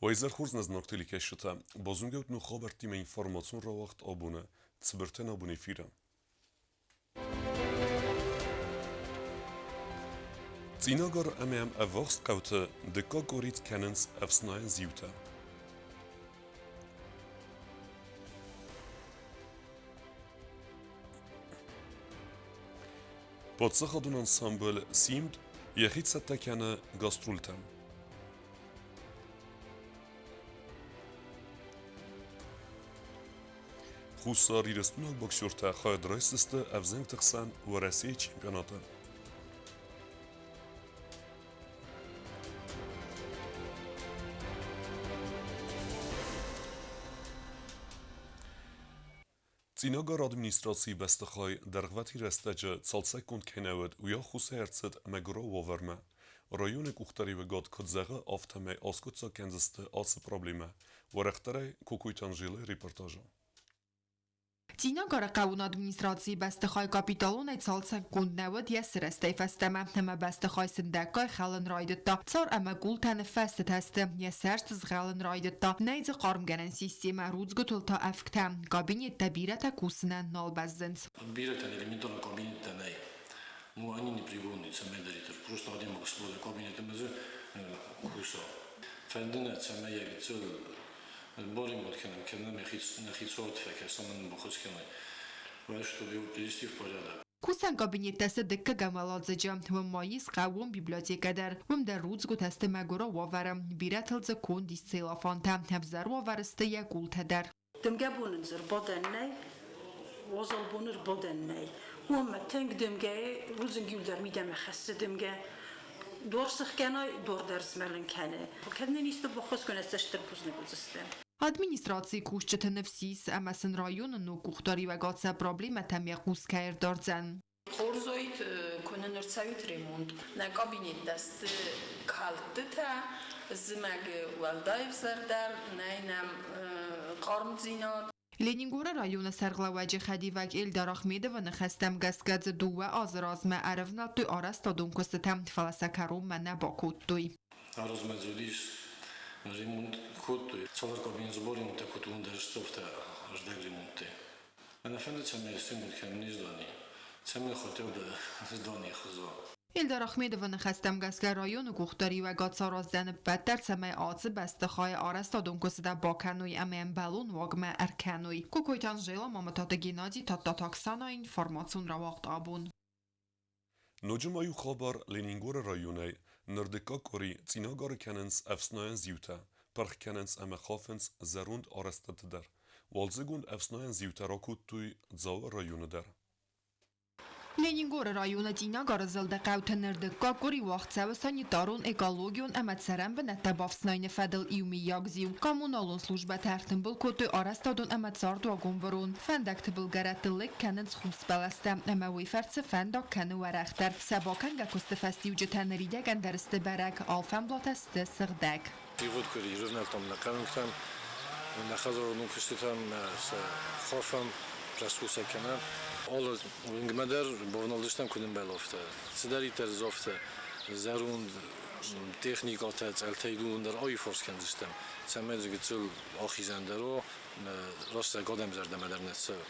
Уӕ хорз нӕ зынаргъ телекӕсджытӕ! Базонгӕут ног хабӕрттимӕ информацион рауагъд абоны Цыбыртӕн абон эфиры. Цъинагар ӕмӕ йӕм ӕввахс хъӕуты дыккаг къорид кӕнынц ӕфснайӕн зиутӕ. Паддзахадон ансамбль «Симд» йӕхи цӕттӕ кӕны гастрольтӕм. Хуссар Ирыстонаг боксертӕ хайад райсдзысты ӕвзӕнгты хсӕн Уӕрӕсейы чемпионаты. Цъинагары администрацийы бӕстыхай дӕргъвӕтин рӕстӕджы цалцӕггонд кӕй нӕ уыд, уый аххосӕй ӕрцыд мӕгуырау уавӕрмӕ. Районы къухдариуӕгад куыд зӕгъы, афтӕмӕй аскъуыддзаг кӕндзысты ацы проблемӕ. Уӕрӕхдӕрӕй Кокойты Анжелӕйы репортажы. Цъинагары хъӕуон администрацийы бӕстыхай капиталонӕй цалцӕггонд нӕ уыд йӕ сырӕзтӕй фӕстӕмӕ, ӕмӕ бӕстыхай сындӕггай хӕлын райдыдта. Цар ӕмӕ къултӕ ныффӕстытӕ сты, йӕ сӕрст згъӕлын райдыдта. Нӕй дзы хъармгӕнӕн системӕ, рудзгуытыл та ӕвгтӕ. Кабинеттӕ бирӕтӕ кусынӕн нал бӕззынц. Бирӕтӕн элементарно кабинеттӕ нӕй. Ну, они непригодны цӕмӕйдӕриддӕр. Просто адӕймаг сбады кабинеты ӕмӕ дзы куса. Фӕнды нӕ, цӕмӕй йӕ гыццыл Боримод кӕнӕм, кӕнӕ нӕхи цот фӕкӕсӕм ӕмӕ баххуыс кӕной. Уӕд, чтобы его привести в порядок. Кусӕн кабинеттӕ сӕ дыккӕгӕм уӕладзыджы. Уым ма ис хъӕууон библиотекӕ дӕр. Уым дӕр рудзгуытӕ сты мӕгуыры уавӕры. Бирӕтыл дзы конд ис целлофантӕ. Ӕвзӕр уавӕры сты йӕ къултӕ дӕр. Дымгӕ боны дзы рбадӕн нӕй, уазал боны рбадӕн нӕй. Уымӕ тынг дымгӕйы рудзынг иуылдӕр мидӕмӕ хӕссы дымгӕ. Дуар сыхгӕнай, дуар дӕр змӕлын кӕны. Кӕд нын исты баххуыс кӕна, стыр бузныг уыдзыстӕм. Администрацийы кусджыты ныфс ис, ӕмӕ сын районы ног къухдариуӕгад сӕ проблемӕтӕм йӕ хъус кӕй ӕрдардзӕн. Хорз уаид, куы нын ӕрцӕуид ремонт. Нӕ кабинеттӕ сты кӕлдтытӕ, зымӕгы уӕлдай ӕвзӕрдӕр, нӕй нӕм хъармдзинад. Ленингоры районы сӕргълӕууӕджы хӕдивӕг Эльдар Ахмедовы ныхӕстӕм гӕсгӕ дзы дыууӕ азы размӕ ӕрӕвнӕлдтой арӕзтадон куыстытӕ, фӕлӕ сӕ кӕронмӕ нӕ бакодтой. Размӕ дзы уыдис ремонт кодтой. Цалдӕр кабинет сбор ремонттӕ кодтой, уым дӕр строфтӕ ӕрдӕг ремонттӕ. Мӕнӕ фӕнды, цӕмӕй сремонт кӕнын не здани, цӕмӕй хотя бы здани хуыза. Эльдар Ахмедовы ныхӕстӕм гӕсгӕ районы къухдариуӕгад сараздзӕн ӕппӕт дӕр, цӕмӕй ацы бӕстыхайы арӕзтадон куыстытӕ бакӕной ӕмӕ ӕмбӕлон уагмӕ ӕркӕной. Кокойты Анжела, Мамытаты Геннадий, Тадтаты Оксана, информацион рауагъд абон. Ноджы ма иу хабар Ленингоры районӕй. Ныр дыккаг къуыри Цъинагары кӕнынц ӕфснайӕн зиутӕ, пырх кӕнынц ӕмӕ хафынц зӕронд арӕзтӕдты дӕр. Уалдзыгон ӕфснайӕн зиутӕ ракодтой Дзауы районы дӕр. Ленингоры районы Цъинагары зылды хъӕуты ныр дыккаг къуыри уагъд цӕуы санитарон-экологион ӕмӕ цӕрӕн бынӕттӕ бафснайыны фӕдыл иумиаг зиу. Коммуналон службӕтӕ ӕртымбыл кодтой арӕзтадон ӕмӕ цардуагон бырон. Фӕндӕгты былгӕрӕтты лыг кӕнынц хус бӕлӕстӕ ӕмӕ уый фӕрцы фӕндаг кӕны уӕрӕхдӕр. Сӕ бакӕнгӕ куысты фӕстиуджытӕ ныридӕгӕн дӕр сты бӕрӕг, алфӕмблатӕ сты сыгъдӕг. Ивгъуыд къуыри рывнӕлдтам нӕ хъӕуынгтӕм, нӕ хӕдзарон куыстытӕм, сӕ хафӕм, раскусӕг кӕнӕм. Алы уынгмӕ дӕр бавналдыстӕм куыд ӕмбӕлы, афтӕ. Цыдӕриддӕр дзы афтӕ зӕронд техникӕтӕ, цъӕлтӕй дон дӕр аиуварс кӕндзыстӕм, цӕмӕй дзы гыццыл ахизӕн дӕр уа, рӕстӕг адӕм зӕрдӕмӕ дӕр нӕ цӕуы.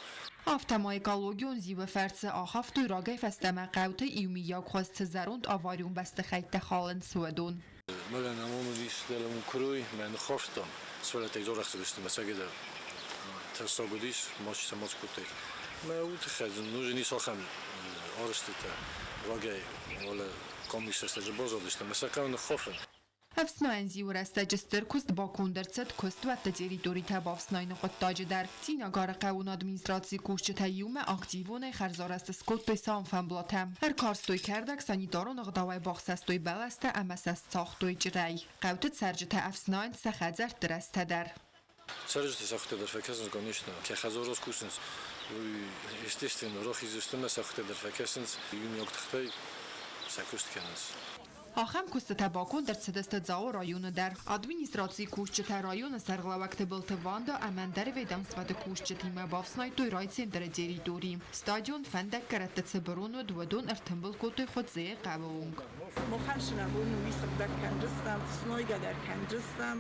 Афтӕ ма экологион зиуы фӕрцы ахафтой рагӕй фӕстӕмӕ хъӕуты иумиаг хуыз цы зӕронд аварион бӕстыхӕйттӕ халынц, уыдон. Мӕнӕн амон уыдис дӕлӕ куырой, мӕ ныххафтам. Сывӕллӕттӕй дзорӕхсыдысты мӕ цӕгӕдӕр тӕссаг уыдис, мачи сӕ мацы кодтаид. Мӕ уый тыххӕй ноджы ницы ахӕм арӕзтытӕ рагӕй уӕлӕ къамис рӕстӕджы баззадысты ӕмӕ сӕ хъӕуы ныххафын. Ӕфснайӕн зиуы рӕстӕджы стыр куыст баконд ӕрцыд куыстуӕтты территоритӕ бафснайыны хъуыддаджы дӕр. Цъинагары хъӕуон администрацийы кусджытӕ иумӕ активонӕй хӕрзарӕзт скодтой сӕумфӕмблатӕ. Ӕркарстой кӕрдӕг, санитарон ӕгъдауӕй бахсӕстой бӕлӕстӕ ӕмӕ сӕ сцагътой чъырӕй. Хъӕуты цӕрджытӕ ӕфснайынц сӕ хӕдзӕртты рӕзтӕ дӕр. Цӕрджыты сӕхуыдтӕ дӕр фӕкӕсынц, конечно. Кӕй хӕдзарос кусынц, уый, естественно, рахиздзысты ӕмӕ сӕхуыдтӕ дӕр фӕкӕсынц, иумиаг тыхтӕй сӕ куыст кӕнынц. Ахӕм куыстытӕ баконд ӕрцыдысты Дзауы районы дӕр. Администрацийы кусджытӕ районы сӕргълӕууӕг Тыбылты Ванда ӕмӕ ӕндӕр ведомствоты кусджытимӕ бафснайдтой райцентры территори. Стадион фӕндаггӕрӕтты цы бырон уыд, уыдон ӕртымбыл кодтой Хуыдзейы хъӕуы онг. Махӕн сынӕбон уый сыгъдӕг кӕндзыстӕм, фснойгӕ дӕр кӕндзыстӕм.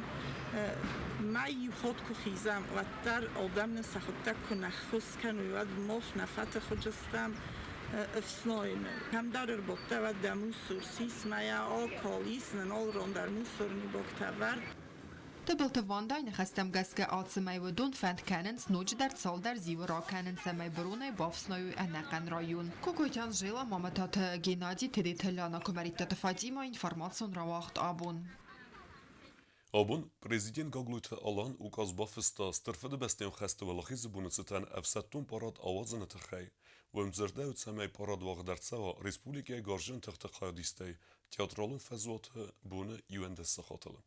Мӕй иу хатт куы хизӕм, уӕддӕр адӕм нын сӕхуыдтӕг куы нӕ ххуыс кӕной, уӕд мах нӕ фӕтых уыдзыстӕм ӕфснайыны. Кӕмдӕр ӕрбадтӕ, уӕд дӕ мусор сисмӕ акал, ис нын алыран дӕр мусорный бактӕ вӕрд. Тыбылты Вандайы ныхӕстӕм гӕсгӕ алцӕмӕй уыдон фӕнд кӕнынц ноджыдӕр цалдӕр зиуы ракӕнын, цӕмӕй быронӕй бафснайой ӕнӕхъӕн район. Кокойты Анжела, Мамытаты Геннади, Тедеты Ляна, Куымӕридтаты Фатимӕ, информацион рауагъд абон. Абон президент Гаглойты Алан указ бафыста Стыр Фыдыбӕстӕйон хӕсты Уӕлахизы боны цытӕн ӕфсӕддон парад ауадзыны тыххӕй. Уым дзырдӕуы, цӕмӕй парад уагъд ӕрцӕуа республикӕйы гарзджын тыхты хайадистӕй театралон фӕзуаты боны 11 сахатыл.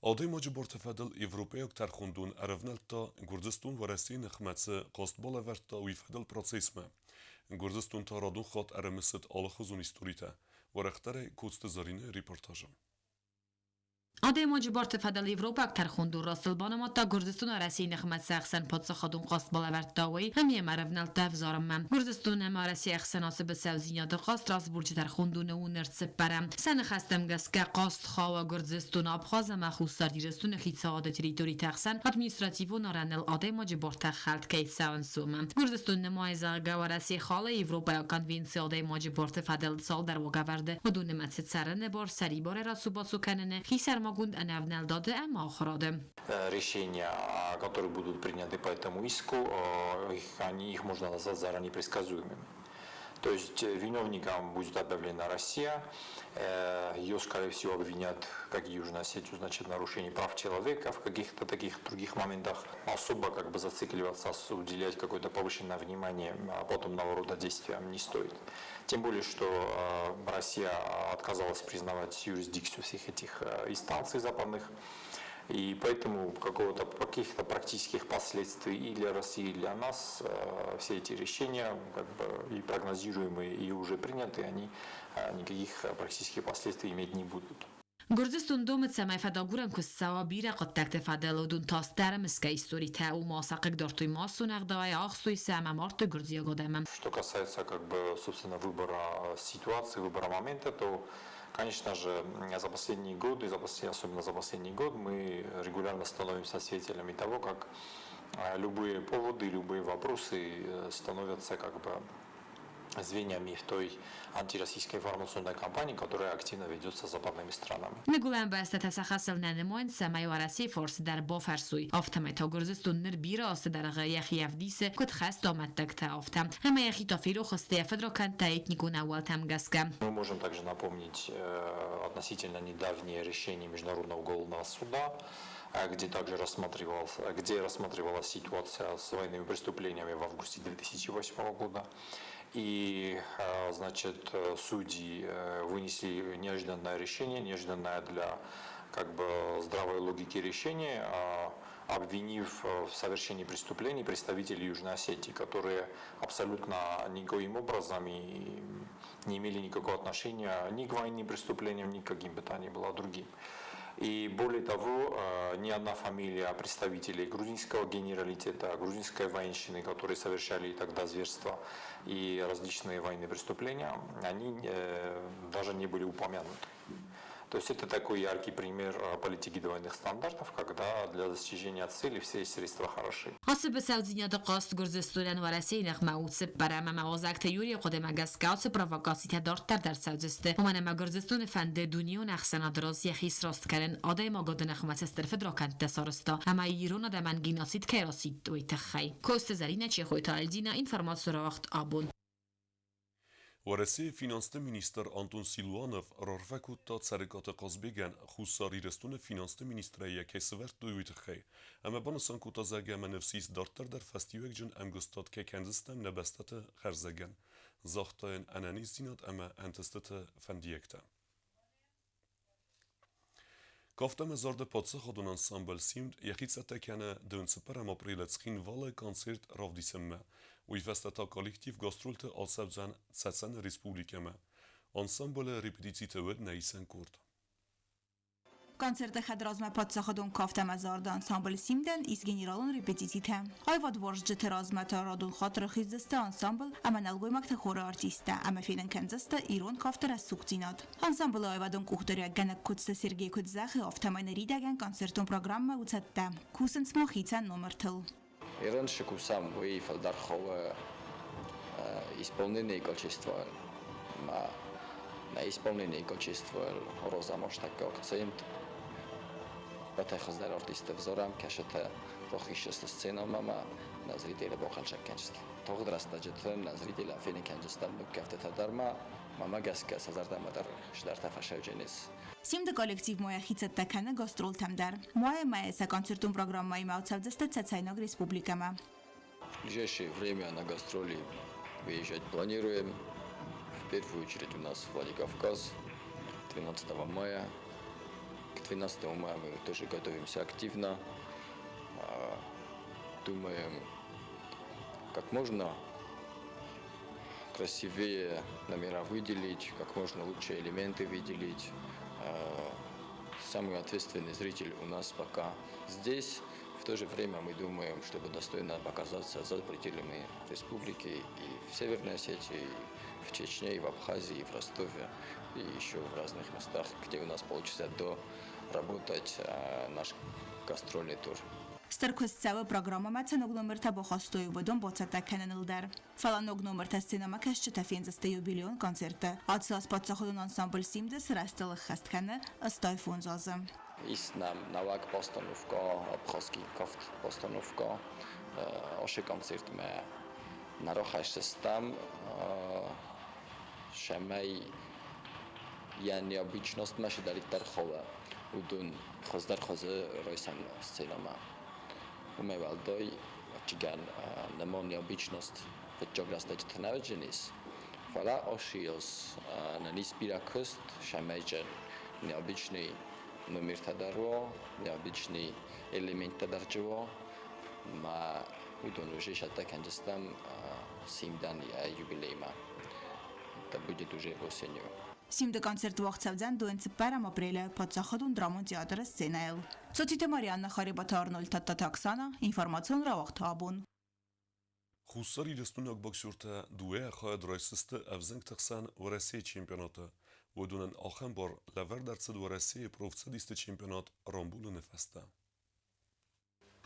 Адӕймаджы барты фӕдыл Европӕйаг тӕрхондон ӕрӕвнӕлдта Гуырдзыстон Уӕрӕсейы ныхмӕ цы хъаст балӕвӕрдта, уый фӕдыл процессмӕ. Гуырдзыстон та радон хатт ӕрымысыд алыхуызон историтӕ. Уӕрӕхдӕрӕй Коцты Заринӕйы репортажы. Адӕймаджы барты фӕдыл Европаг тӕрхондон растыл банымадта Гуырдзыстон Уӕрӕсейы ныхмӕ цы ӕхсӕн паддзахадон хъаст балӕвӕрдта, уый ӕмӕ йӕм ӕрӕвнӕлдта ӕвзарынмӕ. Гуырдзыстон ӕмӕ Уӕрӕсейы ӕхсӕн ацы быцӕудзинады хъаст Страсбурджы тӕрхондоны у ныр цыппӕрӕм. Сӕ ныхӕстӕм гӕсгӕ хъаст хауы Гуырдзыстон, Абхаз ӕмӕ Хуссар Ирыстоны хицауады территориты ӕхсӕн административон арӕныл адӕймаджы бартӕ хӕлд кӕй цӕуынц, уымӕ. Гуырдзыстон нымайы, зӕгъгӕ, Уӕрӕсе халы Европӕйаг конвенци адӕймаджы барты фӕдыл цалдӕр уагӕвӕрды, уыдон нымӕцы цӕрыны бар, сӕрибарӕй рацу-бацу кӕныны, хисӕрмагонд ӕнӕвнӕлдады ӕмӕ ахуырады. Решения, которые будут приняты по этому иску, их можно назвать заранее предсказуемыми. То есть виновником будет объявлена Россия, ее, скорее всего, обвинят, как и Южную Осетию, значит, в нарушении прав человека, в каких-то таких других моментах. Особо как бы зацикливаться, уделять какое-то повышенное внимание подобного рода действиям не стоит. Тем более, что Россия отказалась признавать юрисдикцию всех этих инстанций западных. И поэтому каких-то практических последствий и для России, и для нас все эти решения, как бы, и прогнозируемые, и уже принятые, они никаких практических последствий иметь не будут. Гуырдзыстон домы, цӕмӕй фӕдагурӕн куыст цӕуа бирӕ хъуыддӕгты фӕдыл, уыдон та стӕр ӕрымысгӕ историтӕ, уымӕ сӕ хъыгдардтой массон ӕгъдауӕй, ахстой сӕ ӕмӕ мардтой гуырдзиаг адӕмы. Что касается, как бы, собственно, выбора ситуации, выбора момента, то, конечно же, за последние годы, особенно за последний год, мы регулярно становимся свидетелями того, как любые поводы, любые вопросы становятся как бы звеньями в той антироссийской информационной кампании, которая активно ведется западными странами. Ныгуылӕн бӕстӕтӕ сӕ хӕсыл нӕ нымайынц, цӕмӕй Уӕрӕсейы фарс дӕр бафӕрсой. Афтӕмӕй та Гуырдзыстон ныр бирӕ азты дӕргъы йӕхи ӕвдисы, куыд хӕсты амӕттӕгтӕ, афтӕ. Ӕмӕ йӕхи та ферох сты йӕ фыдракӕндтӕ этникон ӕууӕлтӕм гӕсгӕ. Мы можем также напомнить относительно недавнее решение Международного уголовного суда, где рассматривалась ситуация с военными преступлениями в августе 2008 года. И, значит, судьи вынесли неожиданное решение, неожиданное для как бы здравой логики решение, обвинив в совершении преступлений представителей Южной Осетии, которые абсолютно никоим образом и не имели никакого отношения ни к военным преступлениям, ни к каким бы то ни было другим. И более того, ни одна фамилия представителей грузинского генералитета, грузинской военщины, которые совершали тогда зверства и различные военные преступления, они даже не были упомянуты. То есть это такой яркий пример политики двойных стандартов, когда для достижения цели все средства хороши. Ацы быцӕудзинады хъаст Гуырдзыстонӕн Уӕрӕсейы ныхмӕ у цыппӕрӕм ӕмӕ Озагты Юрийы хъуыдымӕ гӕсгӕ ацы провокацитӕ дарддӕр дӕр цӕудзысты, уымӕн ӕмӕ Гуырдзыстоны фӕнды дунеон ӕхсӕнады раз йӕхи сраст кӕнын, адӕймагады ныхмӕ цы стыр фыдракӕндтӕ сарӕзта ӕмӕ ирон адӕмӕн геноцид кӕй расидт, уый тыххӕй. Коцты Зӕринӕ, Чехойты Альдина, информацион рауагъд Абон. Уӕрӕсейы финансты министр Антон Силуанов раарфӕ кодта Цӕрыкъаты Хъазбегӕн Хуссар Ирыстоны финансты министрӕй йӕ кӕй сӕвӕрдтой, уый тыххӕй. Ӕмӕ банысан кодта, зӕгъгӕ, ӕмӕ ныфс ис дарддӕр дӕр фӕстиуӕгджын ӕмгуыстад кӕй кӕндзыстӕм нӕ бӕстӕты хӕрзӕгӕн, загъта йын ӕнӕниздзинад ӕмӕ ӕнтыстыты фӕндиӕгтӕ. Кафт ӕмӕ зарды паддзахадон ансамбль Симд йӕхи цӕттӕ кӕны 24 апрелы Цхинвалы концерт равдисынмӕ. Уый фӕстӕ та коллектив гастрольты ацӕудзӕн Цӕцӕны республикӕмӕ. Ансамблы репетицитӕ уыд нӕ исӕн къорд. Концерты хӕдразмӕ паддзахадон кафт ӕмӕ зарды ансамбль Симдӕн ис генералон репетицитӕ. Аивадуарзджыты размӕ та радон хатт рахиздзысты ансамбль ӕмӕ нӕлгоймӕгты хоры артисттӕ ӕмӕ фенын кӕндзысты ирон кафты рӕсугъддзинад. Ансамблы аивадон къухдариуӕггӕнӕг Коцты Сергей куыд зӕгъы, афтӕмӕй ныридӕгӕн концертон программӕ у цӕттӕ. Кусынц ма хицӕн номыртыл. И раньше кусам уый фылдӕр хъӕуы исполнение качества на исполнение качества розамоштакка акцент. Бӕтӕ хуыздӕр артисттӕ взарӕм, кӕсытӕ рахизысты сценӕмӕ ӕмӕ нӕ зрителы бахӕлсӕг кӕнджысты. Тагъд рӕстӕджыты нӕ зрителӕн фенын кӕнджыстӕм ног кӕфтытӕ дӕр ма, мӕмӕ гӕсгӕ сӕ зӕрдӕмӕ дӕр сдӕртӕ фӕсӕвдженис. Симды коллектив ма йӕхи цӕттӕ кӕны гастролтӕм дӕр. Майы мӕйы сӕ концертон программӕимӕ ацӕудзысты Цӕцӕйнаг республикӕмӕ. В ближайшее время на гастроли выезжать планируем. В первую очередь у нас Владикавказ 12 мая. К 12 мая мы тоже готовимся активно. Думаем, как можно красивее номера выделить, как можно лучше элементы выделить. Самый ответственный зритель у нас пока здесь. В то же время мы думаем, чтобы достойно показаться за пределами республики и в Северной Осетии, и в Чечне, и в Абхазии, и в Ростове, и еще в разных местах, где у нас получится доработать наш гастрольный тур. Стыр куыст цӕуы программӕмӕ цы ног номыртӕ бахастой, уыдон бацӕттӕ кӕныныл дӕр. Фӕлӕ ног номыртӕ сценӕмӕкӕсджытӕ фендзысты юбилейон концерты. Ацы аз паддзахадон ансамбль Симды цы рӕзтыл ӕххӕст кӕны, 85 азы. Ис нӕм нӕуӕг постановкӕ, абхазский кафт постановкӕ. Ашы концертмӕ нӕ рахӕсдзыстӕм, цӕмӕй йӕ необычностмӕ цыдӕриддӕр хъӕуы, уыдон хуыздӕр хуызы райсӕм сценӕмӕ. Уымӕй уӕлдай, ӕвӕццӕгӕн, нӕма необычность фыццаг рӕстӕджыты нӕ уыдзӕнис, фӕлӕ ашы нын ис бирӕ куыст, цӕмӕй необычный номертӕ дӕр уа, необычный элементтӕ дӕр чи уа, ӕмӕ уыдон уже сӕттӕ кӕндзыстӕм Симдӕн йӕ юбилеймӕ. Это будет уже осенью. Симды концерт уагъд цӕудзӕн 24 апрелы Паддзахадон драмон театры сценӕйыл. Цоциты Марианна, Харебаты Арнольд, Тадтаты Оксана, информацион рауагъд абон. Хуссар Ирыстойнаг боксертӕ дыууӕ хайад райсдзысты ӕвзӕнгты хсӕн Уӕрӕсейы чемпионаты. Уыдонӕн ахӕм бар лӕвӕрд ӕрцыд Уӕрӕсейы профцӕдисты чемпионат рамбулыны фӕстӕ.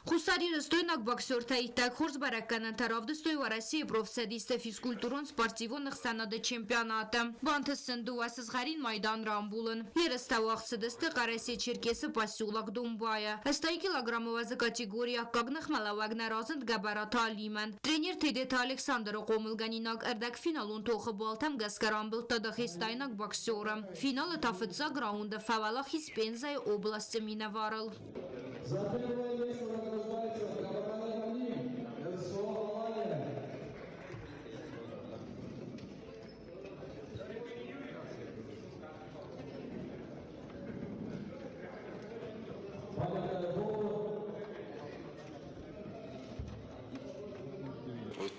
Хуссарирыстойнаг боксертӕ иттӕг хорз бӕрӕггӕнӕнтӕ равдыстой Уӕрӕсейы профцӕдисты физкультурон-спортивон ӕхсӕнады чемпионаты. Бантыст сын дыууӕ сызгъӕрин майдан рамбулын. Ерыстӕ уагъд цыдысты Хъӕрӕсе-Черкесы поселок Домбайы. 80 килограммы уӕзы категорийы аккаг ныхмӕлӕууӕг нӕ разынд Гӕбӕраты Алимӕн. Тренер Тедеты Александры хъомылгӕнинаг ӕрдӕгфиналон тохы баллтӕм гӕсгӕ рамбылдта дагъистайнаг боксеры. Финалы та фыццаг раунды фӕуӕлахиз Пензайы областы минӕварыл. За первое место награждается Габаранов Алим, РСО Алания.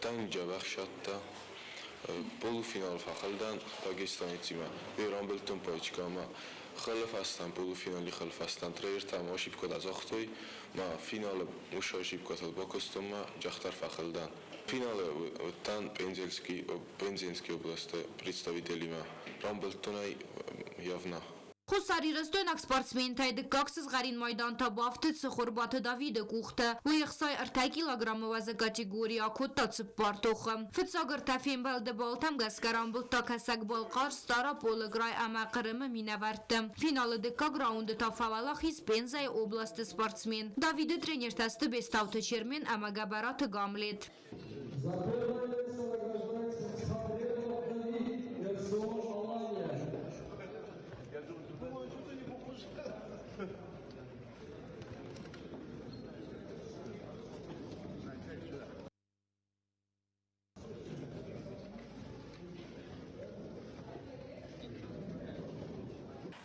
Тынг дзӕбӕх сӕттӕ. Полуфинал фӕхӕлдӕн Дагестанецимӕ. Рамбылдтон по очкам. Хӕлы фӕстӕн полуфинали хӕлы фӕстӕн тренертӕ ма ошибкӕтӕ загътой, ма финалы уыцы ошибкӕтыл бакуыстон ма джахтар фӕхӕлдӕн. Финалы уыдтӕн Пензенский областы представителимӕ. Рамбылдтон ӕй явно. Хуссарирыстойнаг спортсментӕй дыккаг сызгъӕрин майдан та бафтыд Цыхуырбаты Давиды къухты. Уый 63 килограммы уӕзы категорийы акодта цыппар тохы. Фыццаг ӕртӕ фембӕлды баллтӕм гӕсгӕ рамбылдта Кӕсӕг-Балхъар, Стъараполы край ӕмӕ Хъырымы минӕвӕртты. Финалы дыккаг раунды та фӕуӕлахиз Пензайы областы спортсмен. Давиды тренертӕ сты Бестауты Чермен ӕмӕ Гӕбӕраты Гамлет. За первое место награждается Сабренов Давид, РСО Алания. Я думаю, что ты не похож.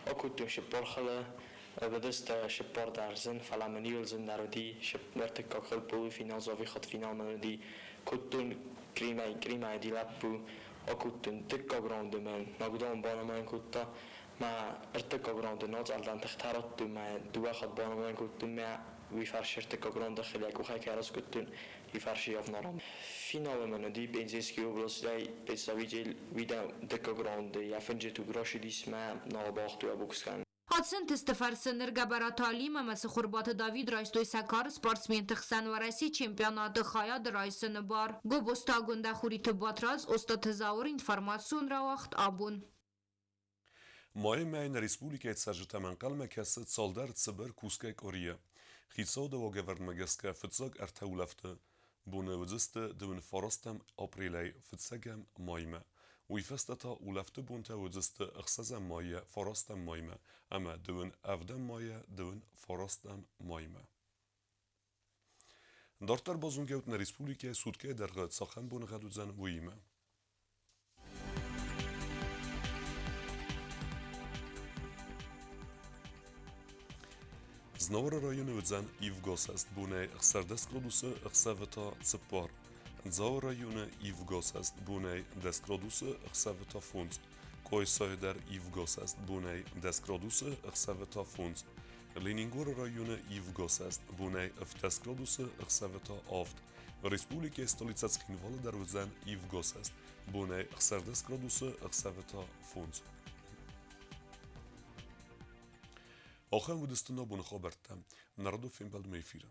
Акодтон цыппар хылы, быдызтӕ цыппар дӕр зын, фӕлӕ мын иуыл зын нӕ уыди, ӕртыккаг хыл полуфинал, зовихат финалмӕ уыди. Кодтон Кримӕй, Кримӕй уыди лӕппу, Акодтон дыккаг раунды мӕн нокдаун банымайын кодта. Мӕ ӕртыккаг раунды нацъӕлдӕн тыхтӕ радтой, мӕ дыууӕ хатт банымайын кодтой, мӕ уый фарс ӕртыккаг раунды хилӕй къухӕй кӕй раскодтон, уый фарс явнарам. Финалы мын уыди Пензенский областӕй представитель уидӕ дыккаг раунды йӕ фынджы туг ращыдис мӕ нал бауагътой бокс кӕнын. Ацы ӕнтысты фӕрцы ныр Гӕбӕраты Алим ӕмӕ Цыхуырбаты Давид райстой сӕ кары спортсменты хсӕн Уӕрӕсейы чемпионаты хайад райсыны бар. Гобозты Агуындӕ Хуриты Батрадз, Остъаты Зауыр информацион рауагъд абон. Майы мӕйы нӕ республикӕйы цӕрджытӕм ӕнхъӕлмӕ кӕсы цалдӕр цыбыр кусгӕ къуырийы. Хицауады уагӕвӕрдмӕ гӕсгӕ фыццаг ӕртӕ улӕфты боны уыдзысты дыууын фарастӕм апрелӕй фыццӕгӕм маймӕ. Уый фӕстӕ та улӕфты бонтӕ уыдзысты ӕхсӕзӕм майӕ фарастӕм маймӕ ӕмӕ дыууын ӕвдӕм майӕ дыууын фарастӕм маймӕ. Дарддӕр базонгӕут нӕ республикӕйы суткӕйы дӕргъы цахӕм боныгъӕд уыдзӕн, уыимӕ. Знауыры районы уыдзӕн ивгӕсӕст бонӕй 16 градусы, ӕхсӕвы та цыппар. Дзауы районы ивгӕсӕст бонӕй 10 градусы, ӕхсӕвы та фондз. Къойсайы дӕр ивгӕсӕст бонӕй 10 градусы, ӕхсӕвы та фондз. Ленингоры районы ивгӕсӕст бонӕй 17 градусы, ӕхсӕвы та авд. Республикӕйы столицӕ Цхинвалы дӕр уыдзӕн ивгӕсӕст бонӕй 16 градусы, ӕхсӕвы та фондз. Ахӕм уыдысты нӕ боны хабӕрттӕ. Народов фембӕлдмӕ эфиры.